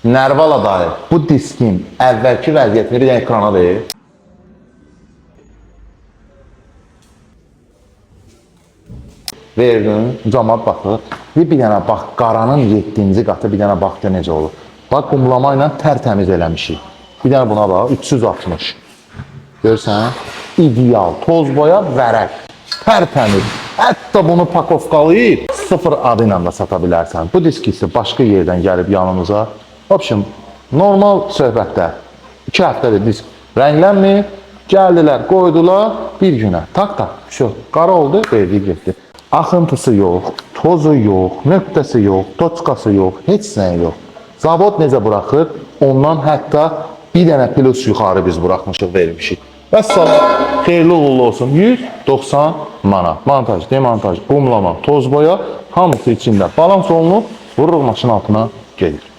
Nərvala dayı, bu diskin əvvəlki vəziyyətini bir dənə ekrana ver. Verdin, camaat baxır. Bir dənə bax, qaranın 7-ci qatı, bir dənə bax gör necə olur. Bax, qumlama ilə tərtəmiz eləmişik. Bir dənə buna bax, 360. Görürsən? İdeal, toz boya, vərəq. Tərtəmiz. Hətta bunu pakovkalayıb sıfır adı ilə də sata bilərsən. Bu disk isə başqa yerdən gəlib yanımıza. Vəbşim, normal söhbətdə 2 həftədir disk rənglənmir. Gəldilər, qoydular bir günə. Tak tak, vəsə, qara oldu, verdi getdi. Axıntısı yox, tozu yox, nöqtəsi yox, toçkası yox, heç nəyi yox. Zavod necə buraxır, ondan hətta bir dənə plus yuxarı biz buraxmışıq, vermişik. Vəssalam, xeyirli uğurlu olsun. 190 manat. Montaj, demontaj, qumlama, toz boya hamısı içində balans olunub, vururuq maşın altına gedir.